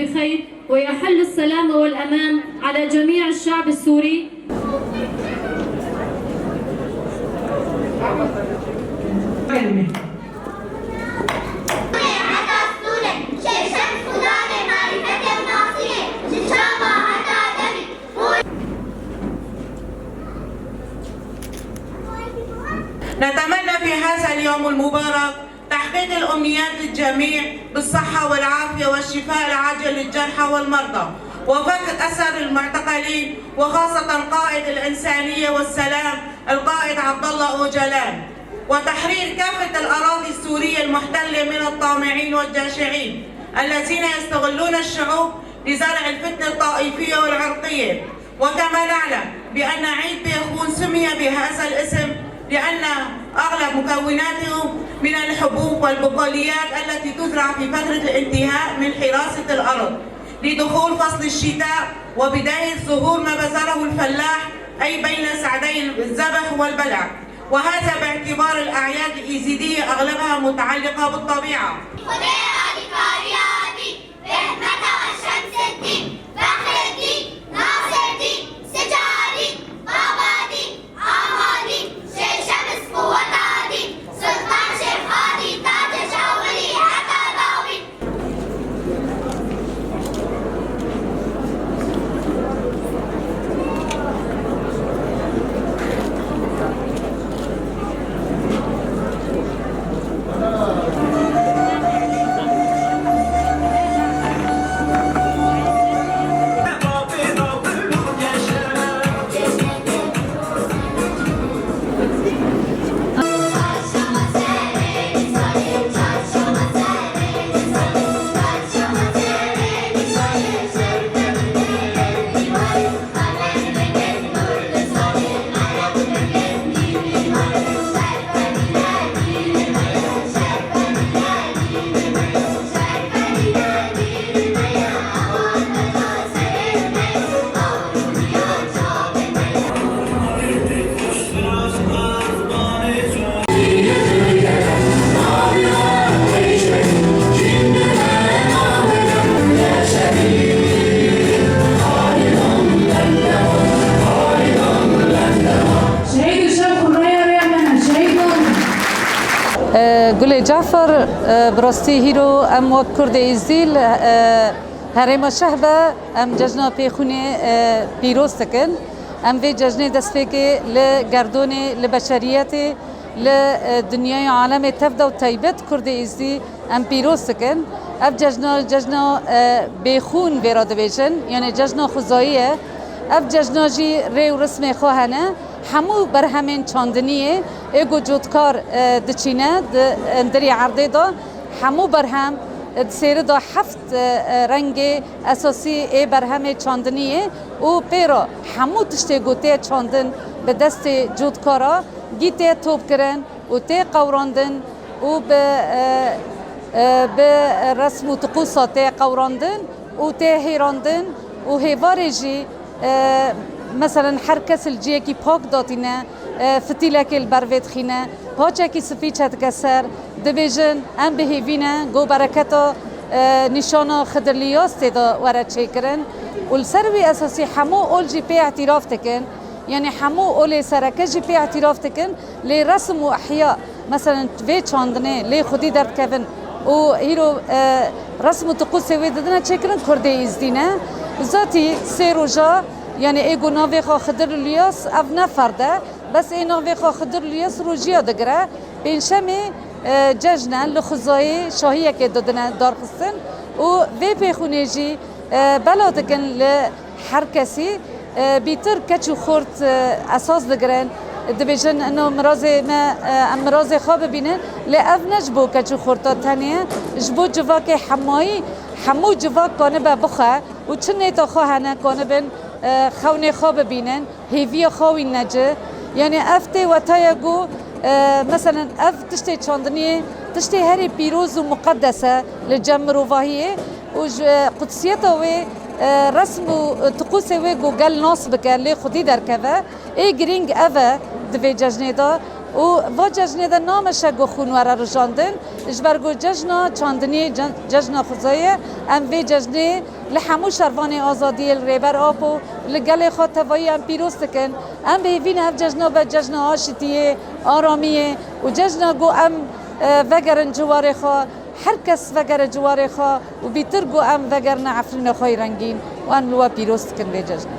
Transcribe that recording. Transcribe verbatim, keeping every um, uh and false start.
الخير ويحل السلام والأمان على جميع الشعب السوري. نتمنى في هذا اليوم المبارك تحقيق الأمنيات للجميع بالصحة والعافية والشفاء العاجل للجرحى والمرضى، وفك أسر المعتقلين، وخاصة قائد الإنسانية والسلام القائد عبد الله أوجلان، وتحرير كافة الأراضي السورية المحتلة من الطامعين والجشعين الذين يستغلون الشعوب لزرع الفتنة الطائفية والعرقية. وكما نعلم بأن عيد بيخون سمي بهذا الاسم لأن أغلب مكوناته من الحبوب والبقوليات التي تزرع في فترة الانتهاء من حراسة الأرض لدخول فصل الشتاء وبداية ظهور ما بذره الفلاح، أي بين سعدي الذبح والبلع، وهذا باعتبار الأعياد الإيزيدية أغلبها متعلقة بالطبيعة. Rêheberiya din, Rehmeta we Şemseddîn, Fexreddîn, Nasirdîn, Sicadîn, Babadîn, Amadîn, Şêşemis Quwetadîn, Sultan Şêxadîn, Tacê Şawirî heta dawîn. Şehîd û şev xurraya rêya me ne, şehîd bûn. E, Gulê Cafer, e, bi rastî hîro em wek Kurdê Êzdî li, e, herêma Şehbe em cejna Pêxûnê, e, pîroz dikin. Em vê cejnê destpêkê li gerdonê, li beşeriyetê, li, e, dinyaya alemê tev de û taybet Kurdê Êzdî em pîroz dikin. Ev cejna, cejna, e, bêxûn vê re dibêjin, yanê cejna xwezayî ye. Ev cejna jî rê û rismê xwe hene. Hemû berhemên çandiniyê ê ku cotkar, e, diçîne di, e, hundirê erdê de, hemû berhem, e, di sêri de heft, e, e, rengê esasî ê berhemê çandiniyê û pê re hemû tiştê ku tê çandin bi destê cotkara gî tê topkirin û tê qewrandin û bi, e, e, bi resm û tiqûsa tê qewrandin û tê hêrandin û hêvarê jî, e, meselen her kes li ciyekî pak datîne, e, fitîlekê li ber vê dixîne, paçekî sifî çetike ser, dibêjin, em bi hêvî ne, ku bereketa, e, nîşana Xidir Liyas tê de were çêkirin û li ser wî esasî hemû ol jî pê îtîraf dikin. Yanî hemû olê sereke jî pê îtîraf dikin, lê resim û ihya, meselen vê çandinê lê xwedî derdikevin û hîro, e, resim û tiqûsê wê didine çêkirin Kurdê Êzdî ne. Zatî sê roja, yanî ê ku navê xwe Xidir Liyas, ev ne ferd e, bes ê navê xwe Xidir Liyas rojiya digire. Pêncşemê, e, cejn e, li xwezayê şahiyekê didine darxistin û vê pêxûnê jî, e, bela dikin li her kesî, e, bîtir keç û xurt, e, esas digirin. Dibêjin, ino mirazê me, e, em mirazê xwe bibînin. Lê ev ne ji bo keç û xurta tenê ye, ji bo civakê hemayî, hemû civak kanibe bixwe û çi nêta xwe hene kanibin, e, xewnê xwe bibînin. Hêviya xwe wî nece. Yanî ev tê wetaya ku, e, meselen ev tiştê çandiniyê, tiştê herî pîroz û muqedes e li cem mirovahiyê û ji qudsiyeta wê, e, resm û tiqûsê wê ku gel nas bike, lê xwedî derkeve, ê girîng ev e di vê cejnê de û va cejnê de nameşe ku xûn were rijandin, ji ber ku cejna çandiniyê, ce-, cejna xwezayê ye, em vê cejnê Li hemû şervanê azadiyê li Rêber Apo, li gelê xwe tevayî em pîroz dikin. Em bi hêvî ne ev cejna be cejna aşitiyê, aramiyê û cejna ku em, e, vegerin ciwarê xwe, her kes vegere ciwarê xwe û bîtir ku em vegerine Efrîna xwe yî rengîn û em li we pîroz dikin vê cejnê.